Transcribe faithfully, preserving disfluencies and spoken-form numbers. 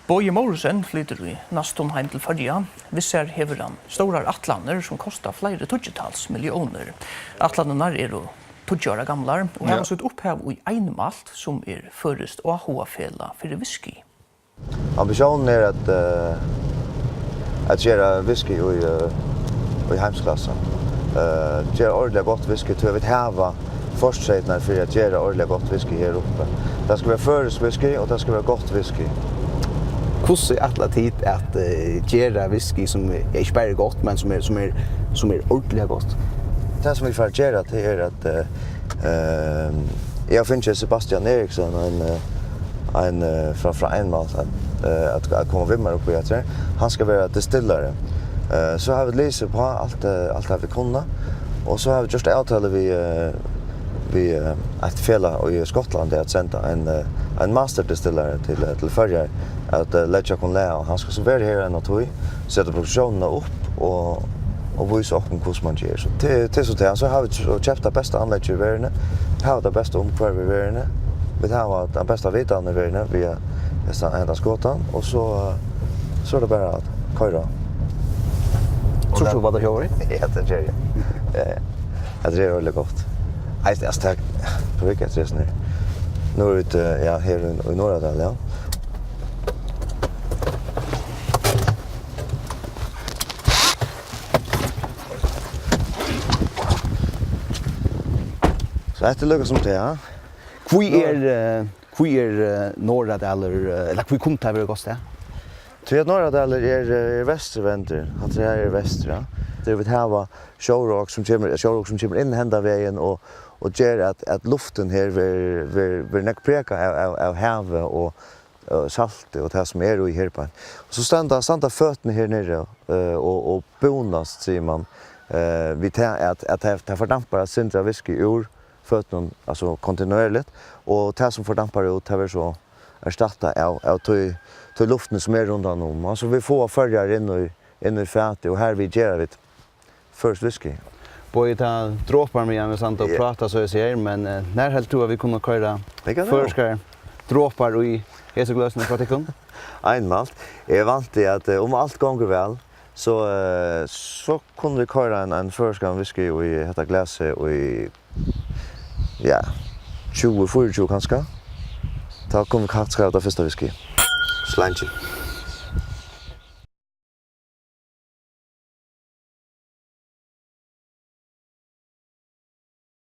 Bogi Mouritzen flytur í næstum heim til Føroya. Við sær hevur hann stórar ætlanir, sum kosta fleiri tíggjutals milliónir. Ætlanirnar eru tíggju ára gamlar og hava Ja. sítt upphav í Einmalt, sum er føroyskt áhugafelag fyri whisky. Ambitiónin er at, eh, at gera whisky í, eh, í heimsklassa. Eh, gera ordiliga gott whisky, tí vit hava fortreytirnar fyri at gera ordiliga gott whisky her uppi. Tað skal vera føroyskt whisky, og tað skal vera gott whisky. Hvussu ætla tit at, eh, gera whisky sum er, ikki bara er gott, men sum er, sum er, sum er ordiliga gott? Tað, sum vit fara at gera, tað er at, eh, eh, eg havi fingið Sebastian Eriksson, ein, eh, ein, eh, frá, frá Einmalt, at, eh, at, at koma við mær upp í hetta. Hann skal vera distillari. Eh, so hava vit lisið upp á alt, eh, alt tað vit kunnu, og so hava vit gjørt avtalu við, eh, við, eh, eitt felag í Skotlandi at senda ein, eh, ein masterdistillari til, eh, til Føroyar at, eh, leggja okkum lag, og hann skal so vera her eina tíð, seta produktiónina upp og, og vísa okkum, hvussu man ger. So til, til so til, so hava vit so keypt tað besta anleggið í verðini, hava tað besta umhvørvið í verðini, vit hava tann besta vitan í verðini við at hesa, henda skotan, og so, eh, so er tað bara at koyra. Trýrt tú, hvat tað hevur? Ja, tað ger eg. Ja, ja. Ja, tað er veldig gott. Nei, altso, tað er, tað er ikki, tað er sånn her. Nú eru vit, eh, ja, her í, í Norðradal, ja. So hetta er líka sum tað, ja. Hví er, eh, hví er, eh, Norðradalur, eh, ella hví kundi tað verið gott stað? Tí at Norðradalur er, eh, er vesturvendur. Hatta her er vestur, ja. Tað vit hava sjórok sum kemur, sjórok sum kemur inn henda vegin og, og ger at, at luftin her verður, verður, verður nógv pregað av, av, av havi og, eh, salti og tað sum er í her beint. Og so standa, standa føturnir her niðri, eh, og, og búnast, sigur man, eh, við tað at, at tað, tað fordampar eitt sindur av whisky úr føtunum, altso kontinuerligt, og tað sum fordampar út, tað verður so erstattað av, av tí, tí luftini sum er rundan um. Altso, vit fáa Føroyar inn í, inn í fatið, og her við gera vit føroyskt whisky. Bogi, tað dropar meðan vit standa og Ja. práta, so eg sigi, men, eh, nær heldur tú at vit kunnu koyra Vit kunnu. føroyskar dropar í hesi gløsini frá tykkum? Einmalt. Eg vænti at, eh, um alt gongur væl, so, eh, so kunnu vit koyra ein, ein føroyskan whisky í hetta glasið í, ja, tjúgu fýraogtjúgu kanska. Tá kunnu vit kanska hava tað fyrsta whisky. Slangi.